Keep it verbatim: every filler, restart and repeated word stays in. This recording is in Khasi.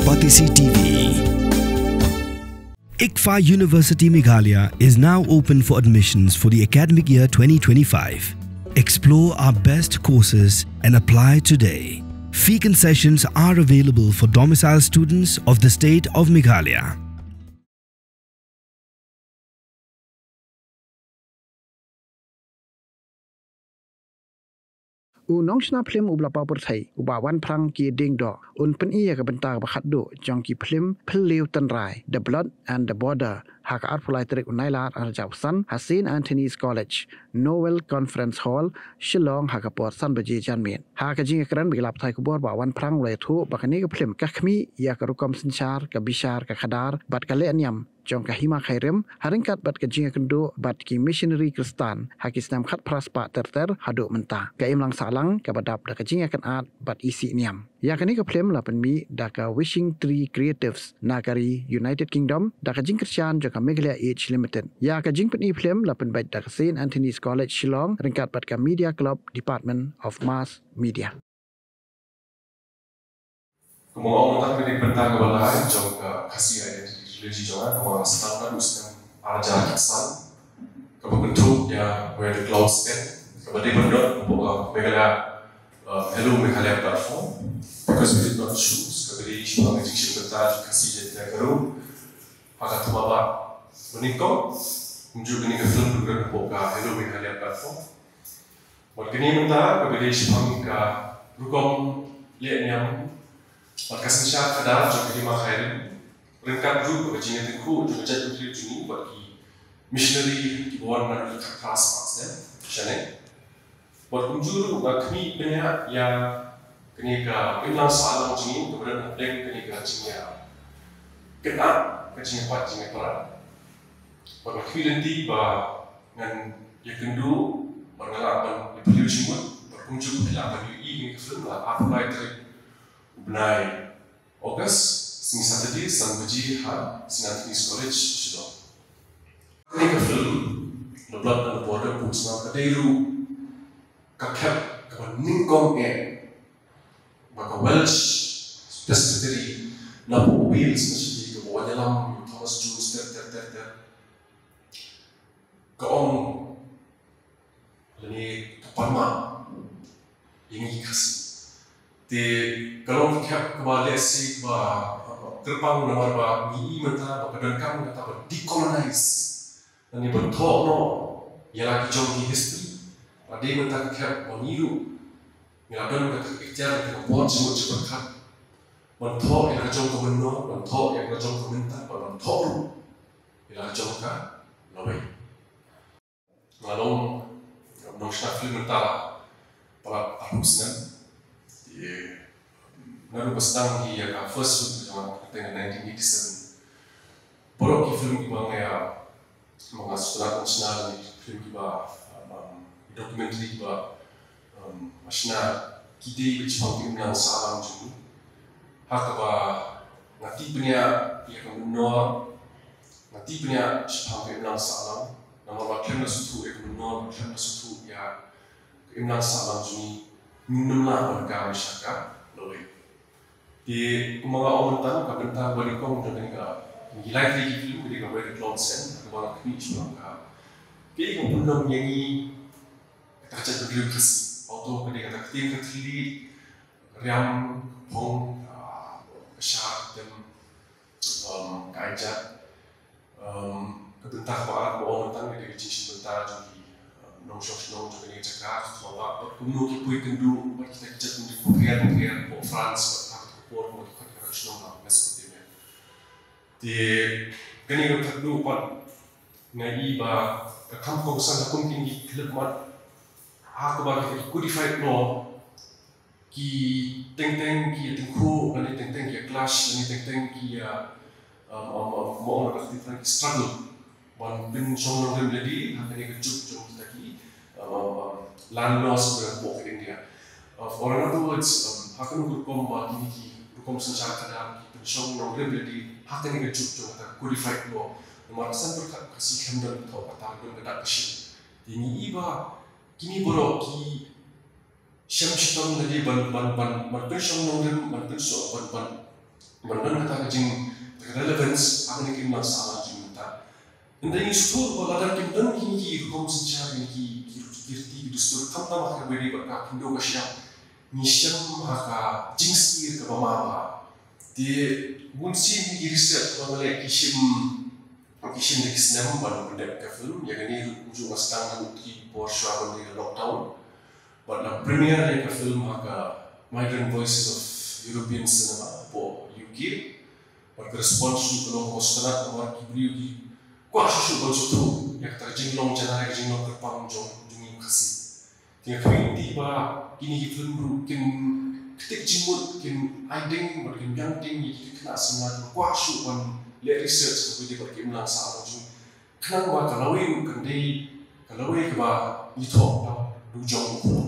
Batesi T V. ICFAI University Meghalaya is now open for admissions for the academic year twenty twenty-five. Explore our best courses and apply today. Fee concessions are available for domicile students of the state of Meghalaya. U nongshna phlim uba la paw pyrthei, u Bah Wanphrang K. Diengdoh, un pyni ïa ka bynta kaba khatduh jong ki phlim Phylliew Tynrai, The Blood and the Border, ha ka arphew lai tarik u Nailar arhajar arphew san ha Saint Anthony's College, Nowell Conference Hall, Shillong, ha ka por san baje janmiet. Ha ka jingïakren bad ki lad pathai khubor, Bah Wanphrang u la ïathuh ba kane ka phlim ka khmih ïa ka rukom synshar, ka bishar, ka khadar bad ka lehniam jong ka hima khyrim, ha ryngkat bad ka jingïakynduh bad ki missionary Khristan ha ki snem khatphra spah ter ter haduh mynta. Ka imlang sahlang kaba dap da ka jingïakynad bad isih niam. Ïa kane ka phlim la pynmih da ka Wishing Tree Creatives na ka ri United Kingdom, da ka jingkyrshan jong ka Meghalaya Age Limited. Ïa ka jingpyni phlim la pynbeit da ka Saint Anthony's College Shillong ryngkat bad ka Media Club, Department of Mass Media. Kumba nga ong mynta, kane ka bynta kaba lai jong ka Khasi Identity Trilogy jong nga, kumba nga sdang naduh u snem arhajar khatsan, kaba kynthup ïa Where the Clouds End, kaba dei ban don hapoh ka Meghalaya, uh, Hello Meghalaya platform, because we did not choose, kaba dei shaphang ka jingshim bynta jong ka Khasi Jaintia Garo ha ka thma bah ba nyngkong. Kumjuh kane ka film ka don hapoh ka Hello Meghalaya platform. Bad kane mynta kaba dei shaphang ka rukom lehniam bad ka synshar khadar jong ka hima khyrim, ryngkat ruh bad ka jingïatyngkhuh jong ka jaitbynriew jong ngi bad ki missionary kiba wan naduh khatphra spah snem shane. Bad kumjuh ruh nga khmih bniah ïa kane ka imlang sahlang jong ngi kaba don hapdeng kane ka jingïakynad, ka jingïapait jingïapra. Bad nga khmih lynti ba ngan ïakynduh bad nga lah ban ïaphylliew jingmut bad kumjuh phi lah ban ïohi ïa kane ka film ha arphew lai tarik u bnai August, sngi Saturday, san baje ha Saint Anthony's College, Shillong. Kane ka film, The Blood and the Border, ka dei ruh ka khep kaba nyngkong eh ba ka Welsh Presbytery napoh Wales, na shadei, kaba wan ïalam u Thomas Jones ter ter ter ter, ka ong lane ka pan map ïa ngi ki Khasi. Te ka long ka khep kaba lehse kaba kyrpang, namar ba ngi i mynta ba ka donkam kata ba decolonize lane ban thoh noh ïa la ki jong ki history. Ba dei mynta ka khep ba ngi ruh ngi la don kata ka ikhtiar, kata ka bor jingmut jingpyrkhat ban thoh ïa la ka jong ka mynnor, ban thoh ïa la ka jong ka mynta, ban, ban thoh ruh ïa la ka jong ka lawei. Nga long nongshna film mynta la palat arphew snem. Te naduh ba sdang hi ïa ka first film jong nga, kata ka nineteen eighty-seven, baroh ki film kiba nga ïa, ba nga sdang ban shna, ki film kiba, um, um, documentary kiba, um, nga shna, ki dei beit shaphang ka imlang sahlang jong ngi. Ha kaba nga tip bniah ïa ka mynnor, nga tip bniah shaphang ka imlang sahlang. Namar ba khlem da sngewthuh ïa ka mynnor, khlem da sngewthuh ïa ka imlang sahlang jong ngi, ngim lah ban kam sha ka lawei. Te kumba nga ong mynta, ka bynta ba nyngkong jong kane ka, ngi lai tylli ki film, kane ka Where the Clouds End, kaba nga khmih shaphang ka, kaei kaba pynlong ïa ngi kata ka jaitbynriew Khasi. Hato ka dei kata ka ktien ka thylliej, riam, phong, ah, ka shah, ka tem, um, ka aijat. Um, ka bynta kaba ar kaba ong mynta ka dei ka jingshim bynta jong ki, um, nongshong shnong jong kane ka jaka, ka thma bah, bad kumno ki poi kynduh bad kita ki jaitbynriew pyrkhat pyrkhat hapoh France bad ha kata ka por, kumno ki khot ka shnong ha Mesopotamia. Te kane ka khatduh pat nga i ba ka kham kongsan ha kum kine ki khyllipmat, ha kaba kita ki codified law, ki teng teng ki ïatyngkhuh, lane teng teng ki ïa-clash, lane teng teng ki ïa, um, um, um, mo ong na ka ktien Phareng ki struggle ban pynshong nongrim lade ha kane ka juk jong kita ki, um, um, um, land laws hapoh ka India. Uh, or in other words, um, ha kano ka rukom ba kine ki rukom synshar khadar ki pynshong nongrim lade ha kane ka juk jong kata ka codified law. Namar ba san pyrkhat ka Khasi khlem don ka thoh ka tar, don ka dak ka shin. Te ngi i ba kine baroh ki shem shitom lade ban, ban, ban, ban pynshong nongrim, ban pynshong, ban, ban, ban don kata ka jing, ka relevance ha kane ka imlang sahlang jong ngi mynta. Ynda ngi sngewthuh ba lada kim don kine ki rukom synshar, kine ki, ki, ki riti, ki dustur, khamtam ha ka khyndai bad ka khyndew ka shyiap, ngi shem ha ka jingsngewsih kaba ma bha. Te bun sien ki research ba nga leh ki shim, ki shim da ki snem ban pyndep ka film. Ïa kane ruh kumjuh nga sdang naduh ki por shuwa ban dei ka lockdown. Bad la premiere ïa ka film ha ka Migrant Voices of European Cinema hapoh U K. Bad ka response ruh ka long kaba sngewtynnat namar ki briew ki kwah shuh shuh ban sngewthuh ïa kata ka jinglong janai, ka jinglong kyrpang jong, jong ngi Khasi. Te nga khmih lynti ba kine ki film ruh kin ktik jingmut, kin ai ding bad kin biang ding ïa ki khynnah samla kiba kwah shuh ban leh research ha kaba ïadei bad ka imlang sahlang jong ngi. Khnang ba ka lawei ruh kan dei ka lawei kaba ngi thoh da u jong u khun.